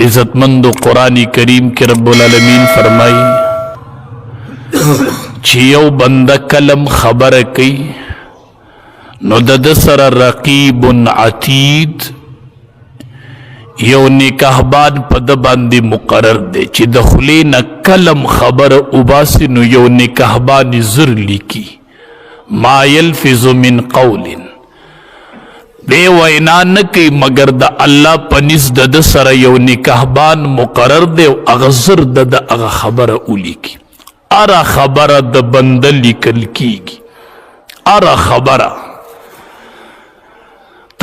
عزتمند قرآن کریم کې رب العالمین فرمایي چې یو بنده کلم خبره کوي نو د ده سره رقیب عتید یو نکاحبان په د باندې مقرر دی چې د خولې نه کلم خبره وباسي نو یو نکاحبان زر لیکي. ما یلفظ من قول، دی وینا نه کوي مګر د الله په نزد د ده سره یو نکاحبان مقرر دی او هغه زر د ده هغه خبره ولیکي. هره خبره د بنده لیکل کیږي، هره خبره.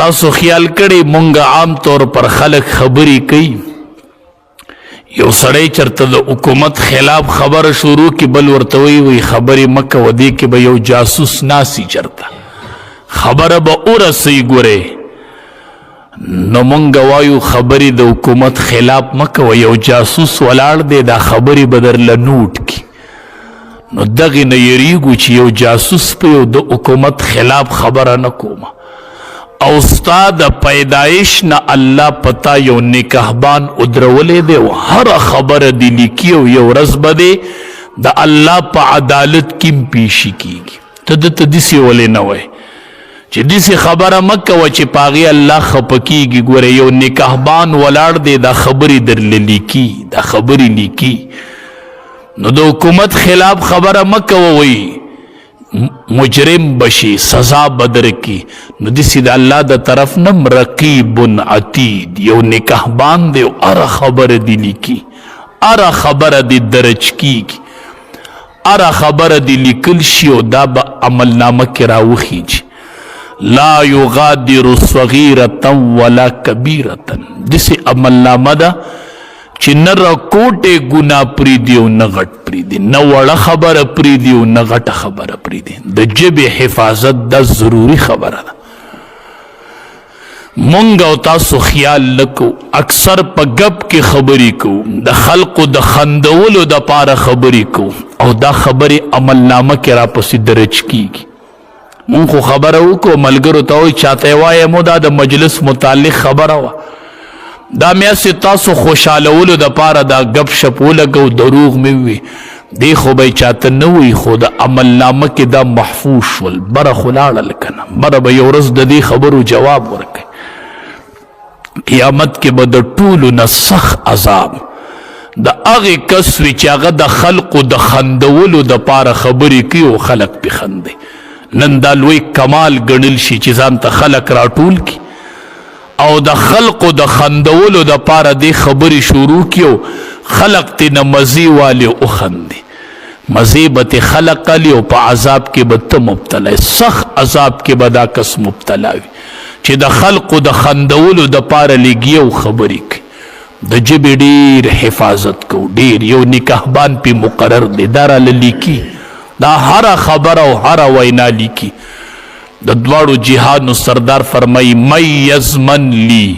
تاسو خیال کړی مونږ عام طور پر خلک خبرې کوي، یو سړی چرته د حکومت خلاف خبره شروع کی، بل ورته وایي وایي خبرې مه کوه، دې کې به یو جاسوس ناسي، چرته خبره به ورسوي. ګورې نو مونږ وایو خبرې د حکومت خلاف مه کوه، یو جاسوس ولاړ دی، دا خبرې به درله نوټ کړي. نو دغې نه یریږو چې یو جاسوس په یو د حکومت خلاف خبره نه کومه. او ستا د پیدایش نه الله پتا یو نکاحبان ودرولی دی او هره خبره دې لیکي او یو ورځ به دې د الله په عدالت کې پیشي کیږي. ته ده ته داسې ولې نه وایې چې داسې خبره مه کوه چې په هغې الله خفه کیږي؟ ګوره یو نکاحبان ولاړ دی، دا خبرې درله لیکي، دا خبرې لیکي. نو د حکومت خلاف خبره مه کوه، وایي مجرم بشي، سزا بدر کی. نو دسی د الله د طرف نم رقیب عتید یو نکاحبان دی، هره خبره دی لیکي، هره خبره دی درج کیږي، هره خبره دی لیکل شي او دا به عمل نامه کې راوخیږي. لا یغادر صغیرة ولا کبیرة، دسی عمل نامه ده چې نه رکوټې ګناه پرېږدي او نه غټ پرېږدي، نه وړه خبره پرېږدي او نه غټه خبره پرېږدي. د ژبې حفاظت دا ضروري خبره ده. مونږ او تاسو خیال نه کوو، اکثر په ګپ کې خبرې کوو، د خلقو د خندولو دپاره خبرې کوو او دا خبرې عمل نامه کې راپسې درج کیږي. مونږ خو خبره وکړو، ملګرو ته وایي چاته یې وایه مو دا د مجلس متعلق خبره وه، دا مې هسې تاسو خوشحالولو دپاره دا ګپ شپ ولګو، دروغ مې ووي، دې خو به یې چاته نه وایي، خو د عمل نامه کې دا محفوظ شول، بره خو لاړل که نه، بره به یو ورځ د دې خبرو جواب ورکوي. قیامت کې به د ټولو نه سخت عذاب د هغې کس وي چې هغه د خلقو د خندولو دپاره خبرې کوي او خلق پې خندي. نن دا لوی کمال ګڼل شي چې ځان ته خلق راټول کړي او د خلقو د خندولو دپاره دې خبرې شروع کړي او خلق ترې نه مزې والي وخندي. مزې به ترې خلق الي او په عذاب کې به ته مبتلا، سخت عذاب کې به دا کس مبتلا وي چې د خلقو د خندولو دپاره لګي او خبرې کوي. د ژبې ډېر حفاظت کو، ډېر یو نکاحبان پې مقرر دی، دا راله لیکي، دا هره خبره او هره وینا لیکي. د دواړو جهانو سردار فرمایي من یضمن لی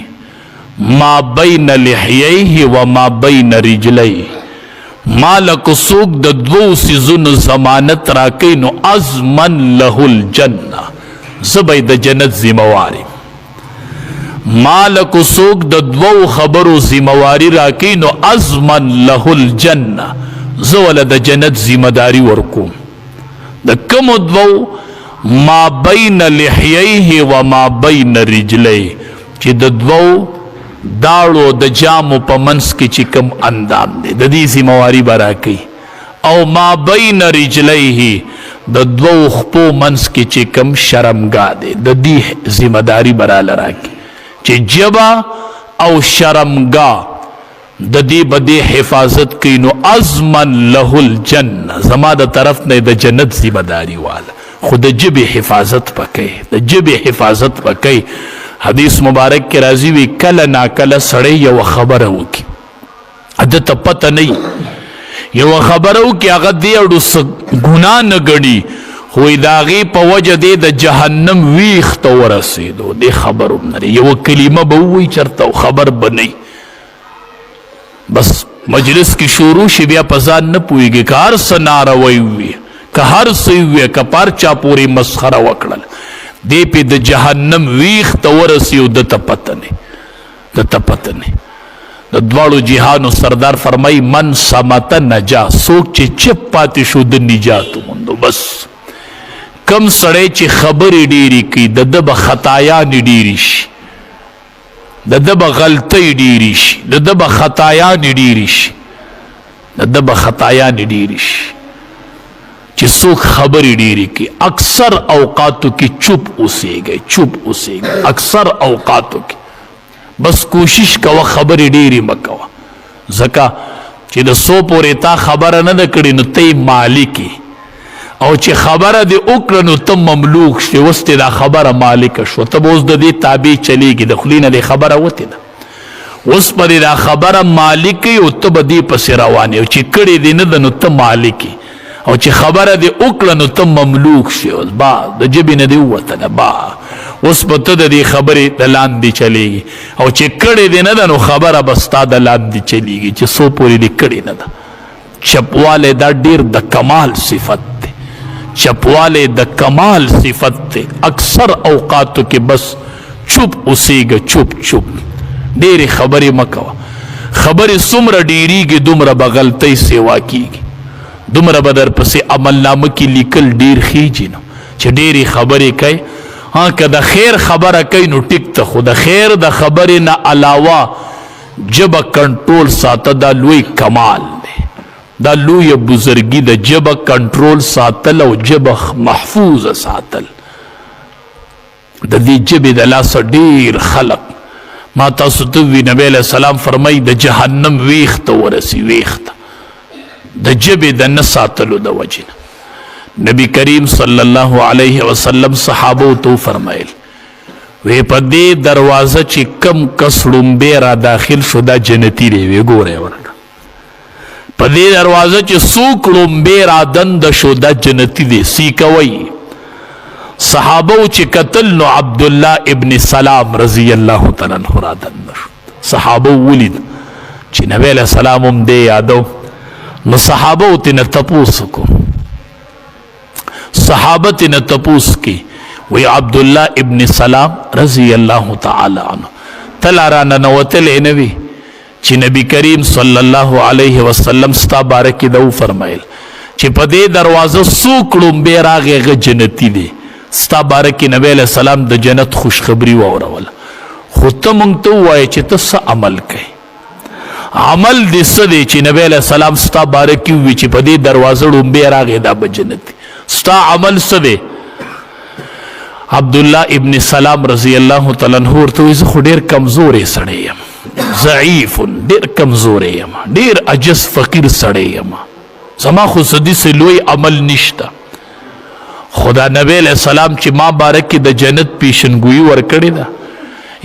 ما بین لحییه و ما بین رجلیه، ما له که څوک د دوو څیزونو ضمانت راکوي نو اضمن له الجنه، زه به یې د جنت ذمه وار یم. ما له که څوک د دوو خبرو ذمه واري راکوي نو اضمن له الجنه، زه وله د جنت ذمه داري ورکوم. د کومو دوو؟ ما بین لحییه و ما بین رجلیه، چې د دوو داړو د جامو په منځ کې چې کوم اندام دی د دې ذمه واري به راکوي، او ما بین رجلیه د دوو خپو منځ کې چې کوم شرمګاه دی د دې ذمه داري به راله راکوي، چې ژبه او شرمګاه د دې به دې حفاظت کوي. نو اضمن له الجنه، زما د طرف نه د جنت ذمه داري واله، خو د ژبې حفاظت پکې، د ژبې حفاظت پکې. حدیث مبارک کې راځي وي کله ناکله سړی یوه خبره وکړي، ده ته پته نه وي، یوه خبره وکړي، هغه دې اړو څه ګناه نه ګڼي، خو د هغې په وجه دی د جهنم ویښ ته ورسېدو، دې خبر هم نه دی. یوه کلمه به ووایي چېرته او خبر به نه وي، بس مجلس کې شروع شي، بیا په ځان نه پوهېږي، که هر څه ناروی وي، که هر څه وي، که په هر چا پورې مسخره وکړل، دی پې د جهنم ویښ ته ورسي او ده ته پته نه، ده ته پته نه. د دواړو جهانو سردار فرمای، من صمت نجا، څوک چې چپ پاتې شو د نجات وموندو. بس کم سړی چې خبرې ډېرې کوي، د ده به خطایانې ډېرې شي، د ده به غلطۍ ډېرې شي، د ده به خطایانې ډېرې شي، د ده به خطایانې ډېرې شي. چې څوک خبرې ډېرې کوي، اکثر اوقاتو کې چوپ اوسېږئ، چوپ اوسېږئ اکثر اوقاتو کې. بس کوشش کوه خبرې ډېرې مه کوه، ځکه چې د څو پورې تا خبره نه ده کړې نو ته یې مالک یې، او چې خبره دې وکړه نو ته مملوک شوې، اوس دې دا خبره مالکه شوه، ته به اوس د دې تابع چلېږي، د خولې نه دې خبره وتې ده، اوس به دې دا خبره مالک یې او ته به دې پسې روان یې، او چې کړې دې نه ده نو ته مالک یې، او چې خبره دې وکړه نو ته مملوک شوې، اوس با د ژبې نه دې ووتله، با اوس به ته د دې خبرې د لاندې چلېږي، او چې کړې دې نه ده نو خبره به ستا د لاندې چلېږي، چې څو پورې دې کړې نه ده. چپوالی دا ډیر د کمال صفت دی، چپوالی د کمال صفت دی. اکثر اوقاتو کې بس چوپ اوسېږه، چوپ چوپ، ډېرې خبرې مه کوه. خبرې څومره ډېرېږي دومره به غلطۍ سیوا کېږي، دومره به درپسې عملنامه کې لیکل ډېر خېږي. نو چې ډېرې خبرې کوي، ها که د خیر خبره کوي نو ټیک ته، خو د خیر د خبرې نه علاوه ژبه کنټرول ساته، دا لوی کمال دی، دا لویه بزرګي ده، ژبه کنټرول ساتل او ژبه محفوظه ساتل. د دې ژبې د لاسه ډېر خلق، ما تاسو ته وی نبی علیہ السلام فرمایي د جهنم ویخ ته ورسي، ویخ ته د ژبې د نه ساتلو د وجې نه. نبی کریم صلی الله علیه وسلم صحابو ته فرمایل، وی په دې دروازه چې کم کس ړومبی را داخل شو دا جنتی دی. وی ګوره ورته، په دې دروازه چې څوک ړومبی را دند شو دا جنتی دی. سیکوي صحابه چې قتل نو عبد الله ابن سلام رضی الله تعالی عنہ را دند شو. صحابه ولید چې نبی علیہ السلام هم دی یادو، نو صحابه ته نه تپوس کو، صحابه ته نه تپوس کی، وی عبد الله ابن سلام رضی الله تعالی عنہ تل را ننوتل نوی چې نبی کریم صلی الله علیه وسلم ستا بارک دا فرمایل چې په دې دروازه څوک ړومبی راغی هغه جنتی دی. ستا باره کې نبی علیه السلام د جنت خوشخبری واوروله، خو ته مونږ ته ووایه چې ته څه عمل کوې، عمل دې څه دی چې نبی علیه السلام ستا باره کې ووایي چې په دې دروازه ړومبی راغی دا به جنت دی، ستا عمل څه دی؟ عبد الله ابن سلام رضی الله تعالی عنہ ورته وایي، زه خو ډېر کمزوری سړی یم، ضعیف، ډېر کمزوری یم، ډېر عجز فقیر سړی یم، زما خو څه داسې لوی عمل نشته، خدا نبی علیہ السلام چې ما باره کې د جنت پیشنګویي ورکړې ده،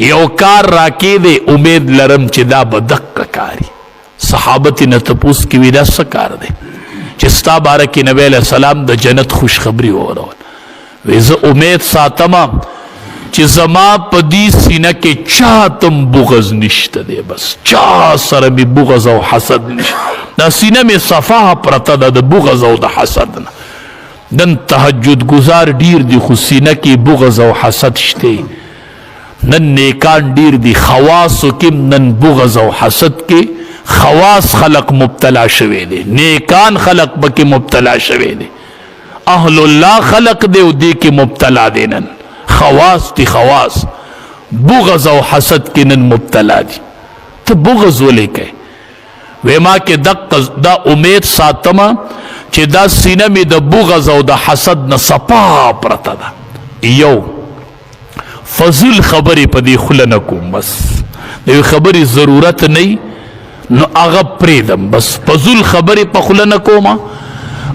یو کار راکې دی، امید لرم چې دا به دقه کاري. صحابه ترې نه تپوس کوي دا څه کار دی چې ستا باره کې نبی علیہ السلام د جنت خوشخبري واورول؟ وی زه امید ساتم چې زما په دې سینه کې چا تم بغض نشته دی، بس چا سره مې بغض او حسد نشته، دا سینه مې صفا پرته ده د بغض او د حسد نه. نن تهجد گزار ډیر دي خو سینه کې بغض او حسد شته، نن نیکان ډیر دي خواصو کې نن بغض او حسد کې خواص خلق مبتلا شوي دي، نیکان خلق پکې مبتلا شوي دي، اهل الله خلق دی او دې کې مبتلا دي، نن خواص دي، خواص بغض او حسد کې نن مبتلا دي. ته بغض ولې کوې؟ وی ما کې دقه دا امید ساتمه چې دا سینه مې د بغض او د حسد نه صفا پرته ده، یو فضول خبرې په دې خوله نه کوم، بس د یوې خبرې ضرورت نه نو هغه پرېږدم، بس فضول خبرې په خوله نه کوم،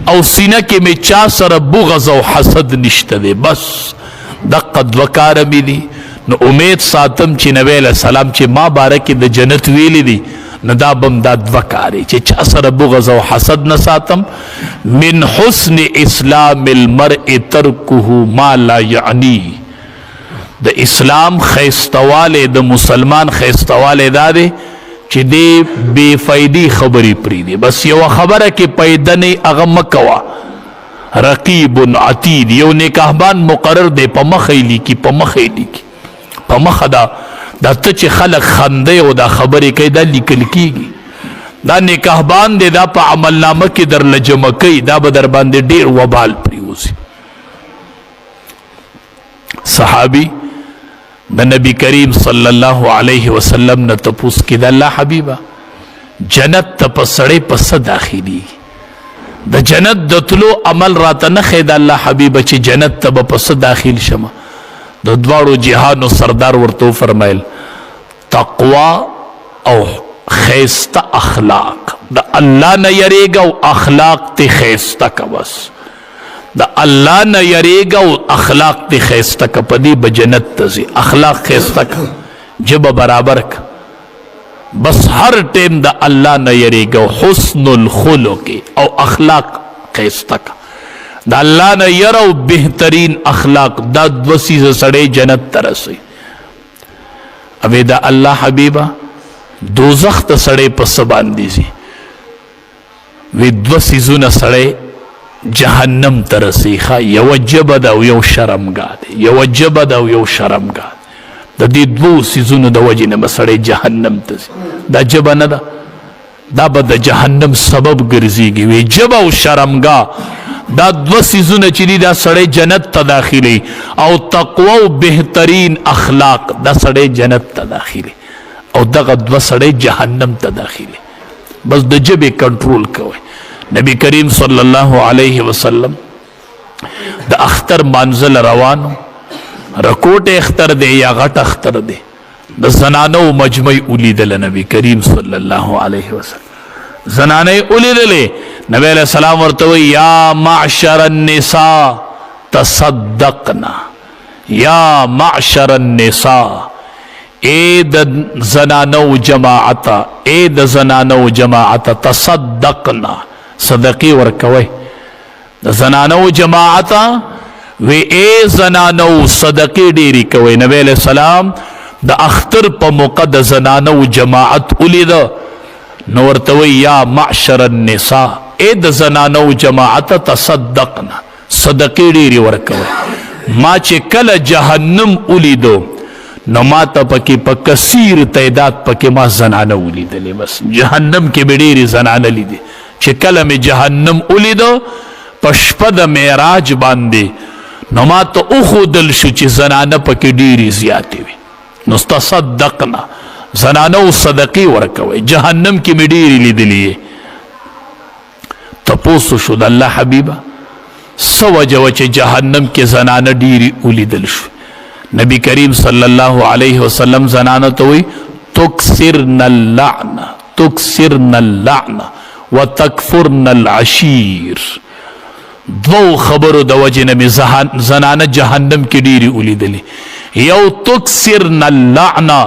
او سینه کې مې چا سره بغض او حسد نشته دی، بس دقه دوه کاره مې دي. نو امید ساتم چې نبی علیه السلام چې ما باره کې د جنت ویلي دي نو دا بم دا دوه کارې چې چا سره بغض او حسد نه ساتم. من حسن اسلام المرء ترکه ما لا یعنی، د اسلام ښایستوالی، د مسلمان ښایستوالی دا دی چې دی بې فایدې خبرې پرېږدي، بس یوه خبره کې پیدا نه هغه مه کوه. رقیب عتید، یو نکاحبان مقرر دی، په مخه یې لیکي، په مخه یې لیکي، په مخه دا دا ته چې خلک خندې او دا خبرې کوي، دا لیکل کیږي. دا نکاحبان دی، دا په عمل نامه کې در لجمه کوي، دا به در باندې ډیر وبال پریوزي. صحابي د نبی کریم صلی الله علیه وسلم نه تپوس کې، د الله حبیبه، جنت ته په سړی په څه داخليږي؟ د جنت د تلو عمل راته نه ښیې د الله حبیبه چې جنت ته به په څه داخل شم؟ د دواړو جهانو سردار ورته وفرمایل، تقوا او ښایسته اخلاق. د الله نه یریږه او اخلاق ته ښایسته که. بس د الله نه یریږه او اخلاق ته ښایسته که، په دې به جنت ته ځې. اخلاق ښایسته که، ژبه برابر که، بس هر ټیم د الله نه یریږه، حسن الخلق او اخلاق ښایسته که. د الله نه یره او بهترین اخلاق، دا دوه څیزه سړی جنت ته رسوي. اوې د الله حبیبه، دوزخ ته سړی په څه باندې ځي؟ وی دوه څیزونه سړی جهنم ته رسوي. ښه، یوه ژبه ده او یو شرمګاه دی. یوه ژبه ده او یو شرمګاه. د دې دوو څیزونو د وجې نه به سړی جهنم ته ځي. دا ژبه نه ده، دا به د جهنم سبب ګرځېږي. وی ژبه او شرمګاه، دا دوه څیزونه چې دي، دا سړی جنت ته داخلي، او تقوا او بهترین اخلاق، دا سړی جنت ته داخلي، او دغه دوه سړی جهنم ته داخلي. بس د ژبې کنټرول کوي. نبی کریم صلی الله علیه وسلم د اختر منزل روانو، رکوټ اختر دی یا غټ اختر دی، د زنانو مجمع ولیدل. نبی کریم صلی الله علیه وسلم زنانه ولیدلې. نبی علیہ السلام ورته وی، یا معشر النساء تصدقنا، یا معشر النساء، اے د زنانو جماعت، اے د زنانو جماعت، تصدقنا، صدقې ورکوي. د زنانو جماعت وی، اے زنانو، صدقې ډېرې کوي. نبی علیہ السلام د اختر په موقع د زنانو جماعت ولید، نو ورته وی، یا معشر النساء، اے د زنانو جماعت، تصدقنا، صدقې ډېرې ورکوي. ما چې کله جهنم ولیدو، نو ما ته پکې په کثیر تعداد پکې ما زنانه ولیدلې. بس جهنم کې به ډېرې زنانه لیدې. چې کله مې جهنم ولیدو په شپه د معراج باندې، نو ما ته وښودل شو چې زنانه پکې ډېرې زیاتې وي. نو تصدقنا، زنانه صدقې ورکوي، جهنم کې مې ډېرې لیدلې. تپوس شو، د الله حبیبه، څه وجه وه چې جهنم کې زنانه ډېرې ولیدل شو؟ نبی کریم صلی الله علیه وسلم زنانه ته وی، تکثرن اللعنه، تکثرن اللعنه وتکفرن العشیر. دوو خبرو د وجې نه مې زنانه جهنم کې ډېرې ولیدلې. یو تکثرن اللعنه،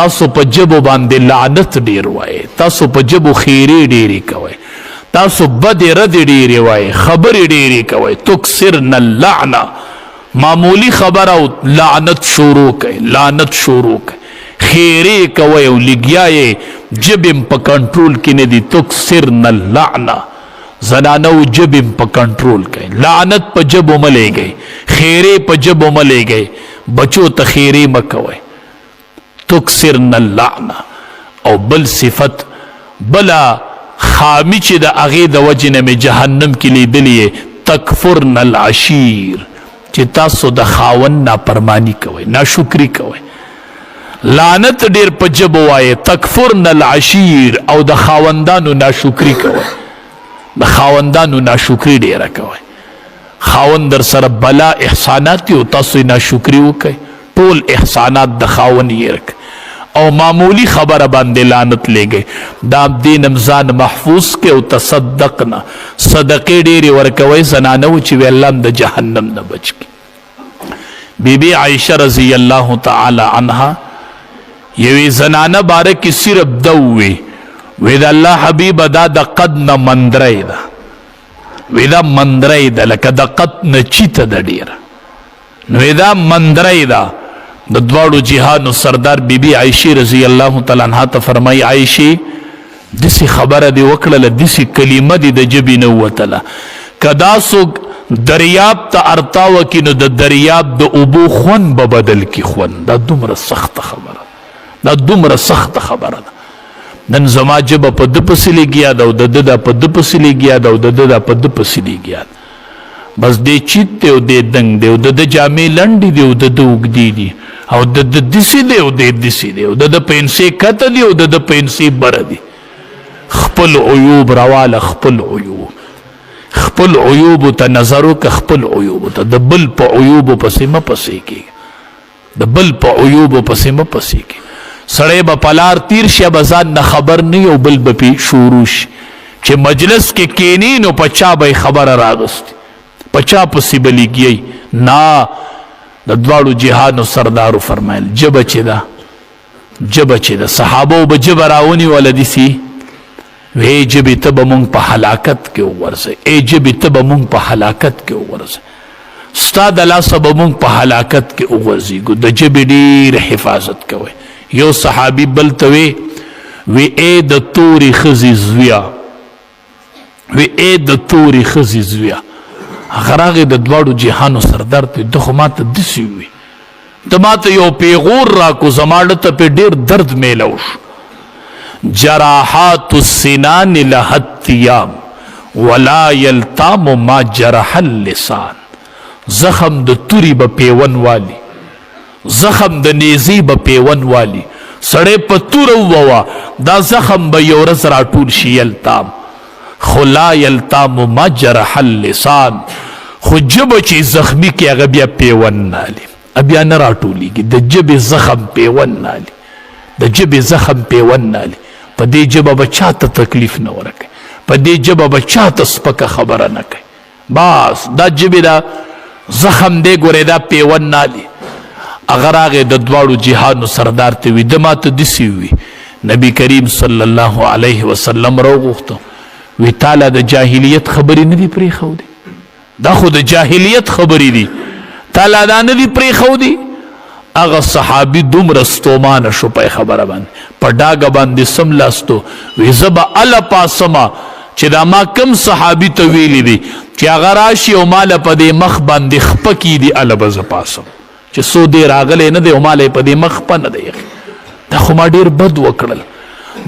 تاسو په ژبو باندې لعنت ډېر وایئ، تاسو په ژبو خیرې ډېرې کوئ، تاسو بدې ردې ډېرې وایئ، خبرې ډېرې کوئ. تکثرن اللعنه، معمولی خبره او لعنت شروع کوي، لعنت شروع کوي، خیرې کوئ او لګیا یې، ژبې په کنټرول کې نه دي. تکثرن اللعنه، زنانو ژبې په کنټرول کوي، لعنت په ژبو مه لېږئ، خیرې په ژبو مه لېږئ، بچو ته خیرې مه کوئ. تکثرن اللعنه. او بل صفت، بلا خامی چې د هغې د وجې نه مې جهنم کې لیدلی، تکفرن العشیر، چې تاسو د خاوند نافرمانی کوئ، ناشکری کوئ، لعنت ډیر په ژبو وایې، تکفرن العشیر، او د خاوندانو ناشکری کوئ، د خاوندانو ناشکری ډیره کوئ. خاوند در سره بلا احسانات او تاسو یې ناشکری وکئ، ټول احسانات د خاوند یې رک او معمولی خبره باندې لعنت لېږئ. دا دین ځان محفوظ کې او تصدقنا، صدقې ډېرې ورکوئ زنانه و چې وی الله د جهنم نه بچ کی. بی بی عائشہ رضی الله تعالی عنها یوې زنانه باره کې صرف دوی وی، د الله حبیب، دا د قد نه مندرۍ ده. وی دا مندرۍ ده، لکه د قد نه چیته ده ډېره، نو دا مندرۍ ده. د دواړو جهانو سردار بی بی عائشې رضی الله تعالی عنها ته فرمایي، عائشې، داسې خبره دې وکړله، داسې کلمه دې د ژبې نه ووتله، که دا څوک دریاب ته ارتاوه کړي، نو د دریاب د اوبو خوند به بدل کړي، خوند. دا دومره سخته خبره. دا دومره سخته خبره ده. نن زما ژبه په ده پسې لګیا ده او د ده دا په ده پسې لګیا ده او د ده دا په ده پسې لګیا ده. بس دی چیت دی او دی دنګ دی او د ده جامې لنډې دي او د ده اوږدې دي او د ده دسې دی او دی دسې دی او د ده پنسې کته دی او د ده پنسې بره دي. خپل عیوب رواله، خپل عیوب، خپل عیوب ته نظر وکړه، خپل عیوب ته، د بل په عیوبو پسې مه پسې کېږه، د بل په عیوبو پسې مه پسې کېږه. سړی به په لار تیر شي، به ځان نه خبر نه وي او بل به پې شروع شي. چې مجلس کې کینی نو په چا به یې خبره راغستې، په چا پسې به لګیی نه. د دواړو جهانو سردارو فرمایل ژبه چې ده، ژبه چې ده، صحابو به ژبه راونیوله دسې وی ژبې ته به مونږ په هلاکت کې وغورځئ، ای ژبې ته به مونږ په هلاکت کې وغورځئ، ستا د لاسه به مونږ په هلاکت کې وغورځېږو. د ژبې ډېر حفاظت کوئ. یو صحابي بل ته وی وی ای د تورې ښځې زویه، وی ای د تورې ښځې زویه. هغه راغی د دواړو جهانو سردار ته، ده خو ماته داسې ووی، ته ماته یو پیغور راکو، زما ړه ته پې ډېر درد میلاو شو. جراحات السنان لها التیام ولا یلتام ما جرح اللسان. زخم د توري به پیون والی، زخم د نیزې به پیون والی، سړی په توره ووه دا زخم به یو ورځ راټول شي. یلتام خو لا یلتام ما جرح اللسان، خو ژبه چې زخمی کې هغه بیا پیون نالي، بیا نه راټولېږي. د ژبې زخم پیون نالي، د ژبې زخم پیون نالي. په دې ژبه به چاته تکلیف نه ورکوي، په دې ژبه به چاته سپکه خبره نه کوي. بس دا ژبې دا زخم دی ګورې دا پیون نالي. هغه راغی د دواړو جهانو سردار ته وي، ده ماته داسې ووي. نبی کریم صلی الله علیه وسلم راوغوښته، وی تاله د جاهلیت خبرې نه دي پرېښودې؟ دا خو د جاهلیت خبرې دي، تاله دا نه دي پرېښودې؟ هغه صحابي دومره ستومانه شو په خبره باندې، په ډاګه باندې سملاستو، وی زه به اله پاسمه چې دا ما کم صحابي ته ویلي دي چې هغه راشي او ماله په دې مخ باندې خپه کېږي، اله به زه پاسم چې څو دی راغلی نه دی او ماله یې په دې مخ خپه نه دی. دا خو ما ډېر بد وکړل،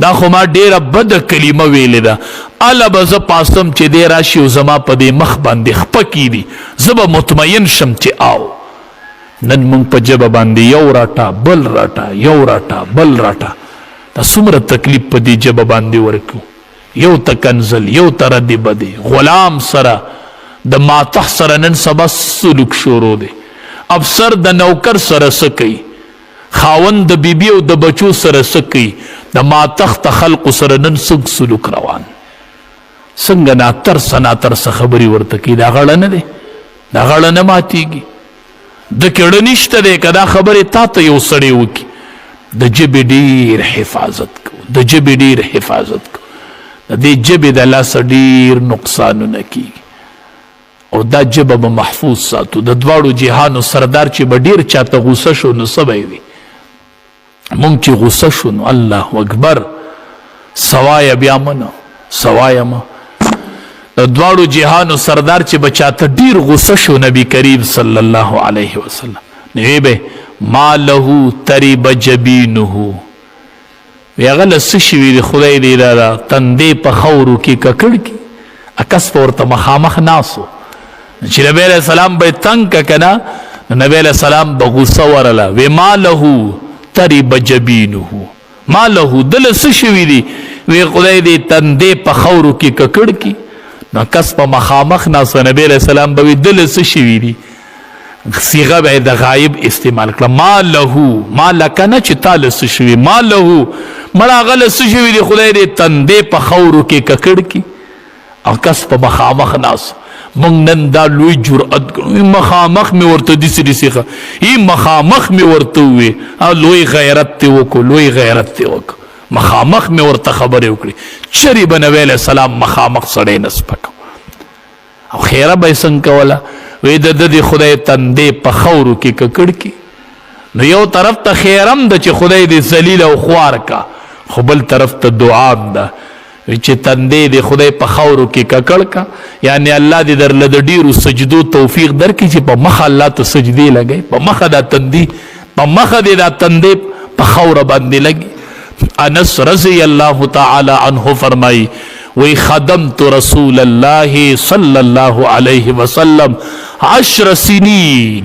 دا خو ما ډېره بده کلمه ویلې ده، اله به زه پاسم چې دی راشي او زما په دې مخ باندې خپه کېږي، زه به مطمئن شم چې آو. نن مونږ په ژبه باندې یو راټه بل راټه، یو راټه بل راټه، دا څومره تکلیف په دې ژبه باندې ورکو. یو ته کنزل، یو ته ردې بدې، غلام سره د ماتح سره نن سبا سلوک شروع دی، افسر د نوکر سره څه کوي، خاوند د بیبي او د بچو سره څه کوي، د ماتخت خلقو سره نن څنګه سلوک روان، څنګه ناترسه ناترسه خبرې ورته کوي. دا غړه نه دی، دا غړه نه ماتېږي، د کې ړه نشته دی. که دا خبرې تا ته یو سړی وکړي، د ژبې ډېر حفاظت کو، د ژبې ډېر حفاظت کو. د دې ژبې د لاسه ډېر نقصانونه کېږي او دا ژبه به محفوظ ساتو. د دواړو جهانو سردار چې به ډېر چاته غوسه شو نو څه به یې وي؟ مونږ چې غوسه شو نو الله اکبر، سوایه بیا منه سوایه مه. د دواړو جهانو سردار چې به چاته ډېر غوسه شو، نبی کریم صلی الله علیه وسلم، نو به ما له تریب جبینه، وی هغه له څه شي وي، خدای دې دا تندې په خاورو کې ککړ کړي. اکس په ورته مخامخ ناسو چې نبی علیه السلام به یې تنګ که که نه، نبی علیه السلام به غوسه ورله، وی ما له تریب جبینه، ما له ده له څه شوي دي؟ وی خدای دې تندې په خاورو کې ککړ کړي. نو کس په مخامخ ناست، نبی علیه السلام به وي ده له څه شوي دي؟ صیغه به د غایب استعمال کړه، ما له، ما لکه نه چې تا له څه شوي، ما له مړه هغه له څه شوي دي؟ خدای دې تندې په خاورو کې ککړ کړي. او کس په مخامخ ناست. مونږ نن دا لوی جرأت ګڼو، مخامخ مې ورته داسې داسې ښه ای مخامخ مې ورته ووې، او لوی غیرت دې وکړو، لوی غیرت دې وکړو، مخامخ مې ورته خبرې وکړې. چرې به نبی علیه السلام مخامخ سړی نه سپکو. او خیره به یې څنګه کوله؟ وی د ده دې خدای تندې په خاورو کې ککړ کړي. نو یو طرف ته خیرم ده چې خدای دې ذلیل او خوار کا، خو بل طرف ته دعا هم ده چې تندې دې خدای په خاورو کې ککړ کا، یعنی الله دې درله د ډېرو سجدو توفیق درکړي چې په مخه الله ته سجدې لګوي، په مخه دا تندي، په مخه دې دا تندې په خاوره باندې لګي. انس رضی الله تعالی عنه فرمایي، وی خدمت رسول الله صلی الله علیه وسلم 10 سنین،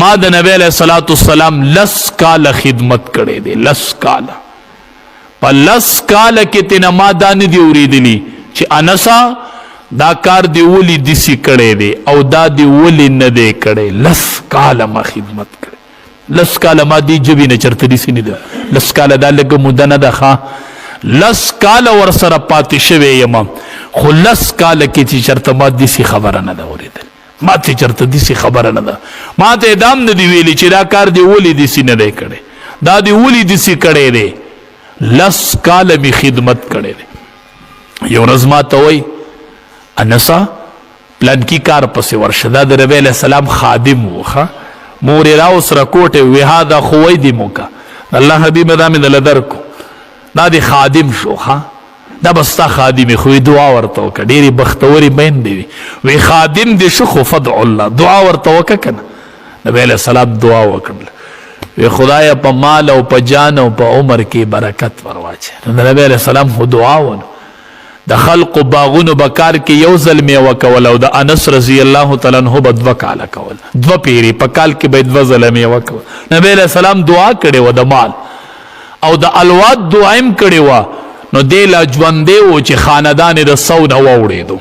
ما د نبی علیہ الصلوۃ والسلام لس کال خدمت کړې دي. لس کال، په لس کال کې تنه ما دا نه دی اوریدلی چې انسا دا کار دی ولی دسی کړی دی او دا دی ولی نه دی کړی. لس کال ما خدمت کړی، لس کال ما دی جبی نه چرته دسی نه ده. لس کال دا لږه موده نه ده، ښه لس کال ور سره پاتې شوی یم، خو لس کال کې چې چرته ما دسی خبره نه ده اورېدلې، ما ته چرته دسی خبره نه ده، ما ته دام نه دی ویلی چې دا کار دی ولی دسی نه دی کړی، دا دی ولی دسی کړی دی. لس کال می خدمت کړی دی. یو ورځ ما ته وایي انسا پلانکی کار پسې ورشه، دا د نبی علیه السلام خادم و، ښه مور یې راوسره کوټې وی هذا خوی دې موکه، الله حبیبه دا مې دله درکو، دا دې خادم شو، ښه دا به ستا خادم وي، خو دعا ورته وکړه. ډېرې بختورې میندې وي، وی خادم دې شو خو فدع الله، دعا ورته وکړه که نه. نبی علیه السلام دعا وکړله، وی خدایه په مال او په جان او په عمر کې برکت ورواچه. نو د نبی علیه السلام خو دعا ونه، د خلقو باغونو به کار کې یو ځل میوه کوله او د انس رضی الله تعالی عنه به دوه کاله کول، دوه پیرې په کال کې به یې دوه ځله میوه کوله. نبی علیه السلام دعا کړې وه د مال او د الواد دعا هم کړې وه. نو دی لا ژوندی و چې خاندان یې د سو نه واوړېدو،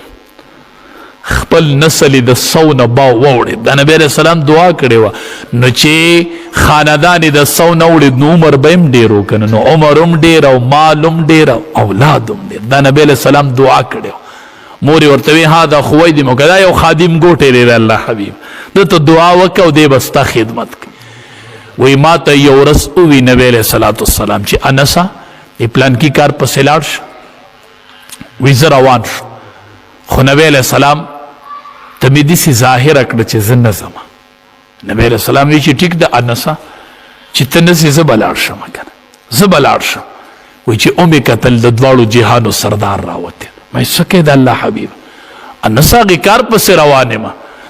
خپل نسل د سو نه با ووړېد. د نبی علیه السلام دعا کړې وه، نو چې خاندان یې د سو نه وړېد نو عمر به هم ډېر و که نه، نو عمر هم ډېر او مال هم ډېر او اولاد هم ډېر. د نبی علیه السلام دعا کړې وه. مور یې ورته وی ها دا خوی دې مو که دا یو خادم ګوټی دی د الله حبیب، ده ته دعا وکړه او دی به ستا خدمت کوي. وی ما ته یو ورځ ووی نبی علیه الصلاة والسلام چې انسه د پلانکي کار پسې لاړ شه. وی زه روان شو، خو نبی علیه السلام ته مې داسې ظاهره کړه چې زه نه ځم. نبی علیه السلام وی چې ټیک ده انسه چې ته نه ځې زه به لاړ شم که نه، زه به لاړ شم. وی چې ومې کتل د دواړو جهانو سردار راوتی. ما یې څه کوې د الله حبیب؟ انسه هغې کار پسې روان یم،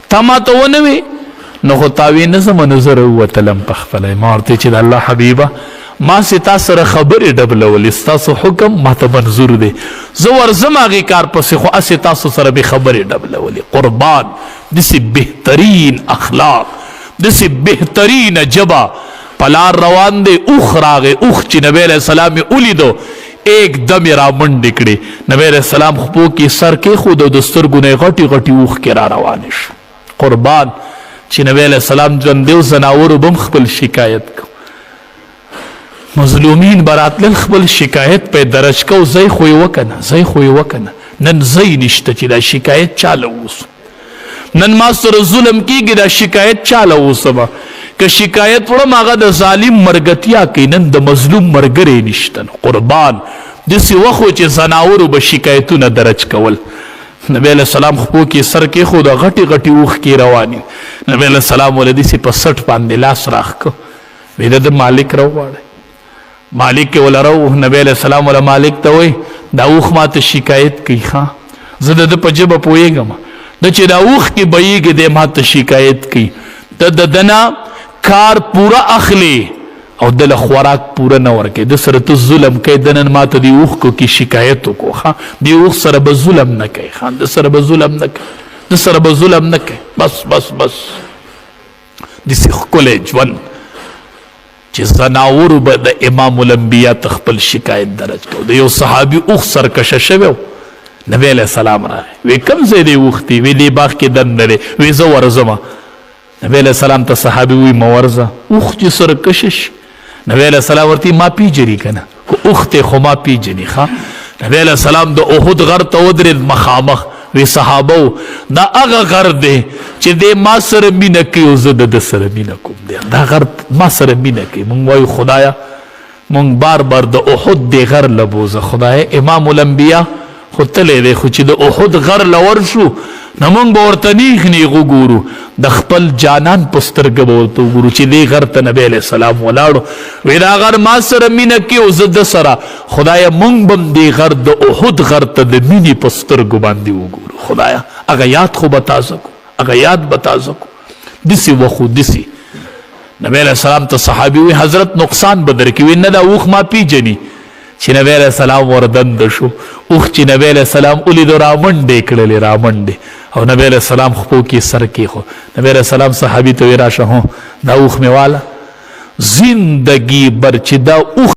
تا ما ته ونه وې نو خو تا وې نه ځم، نو زه راووتلم په خپله. ما ورته چې د الله حبیبه ما سې تا سره خبرې ډبلولې، ستاسو حکم ما ته منظور دی، زه ورځم هغې کار پسې، خو هسې تاسو سره مې خبرې ډبلولې. قربان، داسې بهترین اخلاق، داسې بهترینه ژبه. پلار روان دی، اوښ راغی، اوښ چې نبی علیه السلام یې ولیدو ایک دم یې رامنډې کړې. نبی علیه السلام خپو کې سر کېښود او د سترګو نه یې غټې غټې اوښکې را روانې شو. قربان، چې نبی علیه السلام ژوندی و ځناورو به هم خپل شکایت کو، مظلومین به راتلل خپل شکایت په درج کو، ځای خو یې وکنه، ځای خو یې وکنه. نن ځای نشته چې دا شکایت چاله اوسو. نن ما سره ظلم کیږي، دا شکایت چاله اوسم؟ که شکایت وړم هغه د ظالم مرګتیا کوي، نن د مظلوم مرګری نشته. قربان، داسې وخت و چې ځناورو به شکایتونه درج کول. نبی علیه السلام خپو کې سر کېښود، غټې غټې اوښکې روانې. نبی علیه السلام له داسې په سټ باندې لاس راښکه، وی د مالک راوغواړی. مالک یې وله راو، نبی علیه السلام وله مالک ته وایي دا اوښ ما ته شکایت کوي، ښه زه د ده په ژبه پوهېږم، ده چې دا اوښکې بهیږي دی ما ته شکایت کوي، ته د ده نه کار پوره اخلې او ده له خوراک پوره نه ورکوې، ده سره ته ظلم کوې، ده نن ما ته دې اوښکو کې شکایت وکړو، ښه دې اوښ سره به ظلم نه کوې، ښه ده سره به ظلم نه کوې، ده سره به ظلم نه کوې. بس بس بس، داسې ښکلی ژوند چې ځناورو به د امام الانبیا ته خپل شکایت درج کو. د یو صحابي اوښ سرکشه شوی و، نبی علیه السلام راغی، وی کوم ځای دی اوښ دی؟ وی دې باغ کې دننه دی. وی زه ورځم. نبی علیه السلام ته صحابي وی مه ورځه، اوښ چې سرکشه شي. نبی علیه السلام ورته ما پیژني که نه، که اوښ دی خو ما پیژني. ښه، نبی علیه السلام د احد غر ته ودرېد مخامخ، وی صحابه دا هغه غر دی چې دی ما سره مینه کوي او زه د ده سره مینه کوم. دی دا غر ما سره مینه کوي. مونږ وایو خدایه مونږ بار بار د احد دی غر له بوځه، خدایه امام الانبیا خو تللی دی، خو چې د احد غر له ورشو نو مونږ به ورته نیغ نیغ وګورو، د خپل جانان په سترګه به ورته وګورو چې دې غر ته نبی علیه السلام ولاړو، وی دا غر ما سره مینه کوي او زه ده سره. خدایه مونږ به هم دې غر د احد غر ته د مینې په سترګو باندې وګورو. خدایه هغه یاد خو به تازه کو، هغه یاد به تازه کو. داسې وخو داسې نبی علیہ السلام ته صحابي وی حضرت نقصان به درکې، وی نه دا اوښ ما پیژني. چې نبی علیہ السلام وردند شو، اوښ چې نبی علیہ السلام ولیدو رامنډې کړلې، رامنډې، او نبی علیہ السلام خپو کې سر کېښو. نبی علیہ السلام صحابي ته وی راشه، هو دا اوښ مې واله. زندگی بر چې دا اوښ